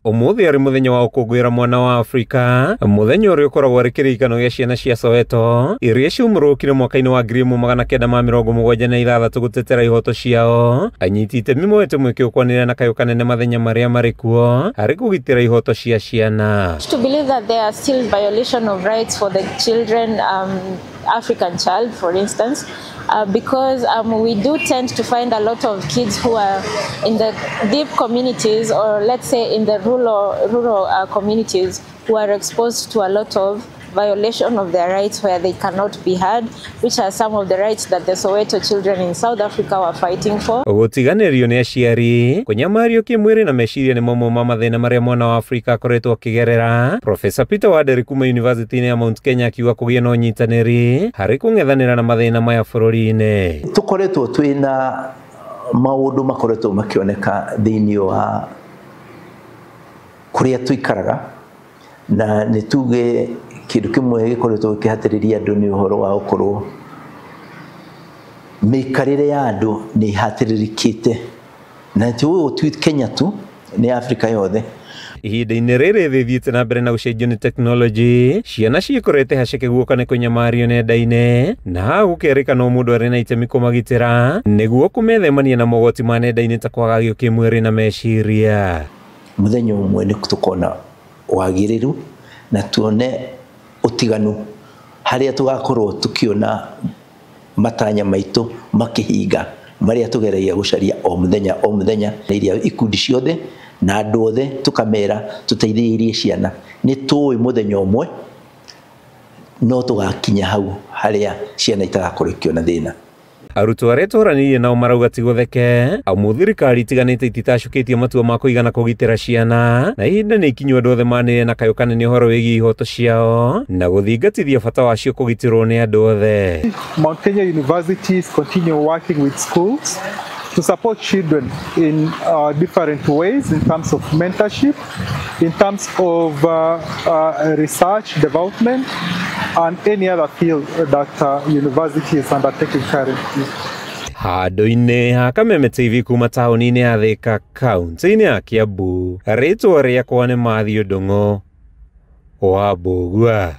Umuthi ari muthenya wa gukungwira mwana wa Afrika, muthenya uria ukoragwo ari kiririkano gia ciana cia Soweto iria ciumũrũkire mwaka-inĩ wa 1976 gutetera ihoto ciao. Anyiti itemi moete mweke ukwanĩrĩra na kayũ kanene mathenya maria marĩ kuo harĩ kũgitĩra ihoto cia ciana. To believe that there are still violation of rights for the children, African child, for instance, because we do tend to find a lot of kids who are in the deep communities, or let's say in the rural communities, who are exposed to a lot of violation of their rights where they cannot be heard, which are some of the rights that the Soweto children in South Africa were fighting for. Gũtiganĩrio nĩ aciari, kũnyamario kĩmwĩrĩ na meciria nĩ mamwe ma mathĩna marĩa mwana wa Afrika akoretwo akĩgerera. Professor Peter Wanderi kuma University ya Mount Kenya akiuga kũgĩa na ũnyitanĩri harĩ kũng'ethanĩra na mathĩna maya bũrũri-inĩ. Tũkoretwo twĩna maũndũ makoretwo makĩoneka thĩinĩ wa kũrĩa tũikaraga, na nĩ tuge kĩndũ kĩmwe gĩkoretwo gĩkĩhatĩrĩria andũ nĩ ũhoro wa gũkorwo mĩikarĩre ya andũ nĩ ĩhatĩrĩrĩkĩte, na ti ũyũ ti Kenya tu, nĩ Afrika yothe. Ihinda-inĩ rĩrĩ thĩ ĩthiĩte na mbere na gũcenjio nĩ tekinoronjĩ, ciana ciĩkorete haceke guoka nĩ kũnyamario nenda-inĩ, na haha gũkerĩkana o mũndũ arĩ na itemi kũmagitĩra nĩguo kũmethemania na mogwati ma nenda-inĩ ta kwagagio kĩmwĩrĩ na meciria. Mũthenya ũmwe nĩ tũkona wagĩrĩru na tuone ũtiganu harĩa tũgakorwo tũkĩona matanya maitũ makĩhinga marĩa tũgeragia gũcaria o mũthenya o mũthenya. Iria ikundi ciothe na andũ othe tũkamera tũteithĩrĩrie ciana, nĩ tũĩ mũthenya ũmwe no tũgakinya hau harĩa ciana itagakorwo ikĩona thĩna. Arutwo arĩa twaranĩirie nao marauga ti gũtheke, amu thirikari itiganĩte ititacũkĩtie matua ma kũigana kũgitĩra ciana, na ihinda nĩ ikinyu andũ othe manĩrĩre na kayũ kanene ũhoro wĩgiĩ ihoto ciao na gũthingatithia bata wacio kũgitĩrwo nĩ andũ othe. Mount Kenya Universities continue working with schools to support children in different ways, in terms of mentorship, in terms of research development, and any other field that university is undertaking currently. Handũ-inĩ ha Kameme TV kuma taũni-inĩ ya Thika, kaunti-inĩ ya Kiambu, rĩtwa rĩakwa nĩ Matthew Ndung'u wa Mbũgua.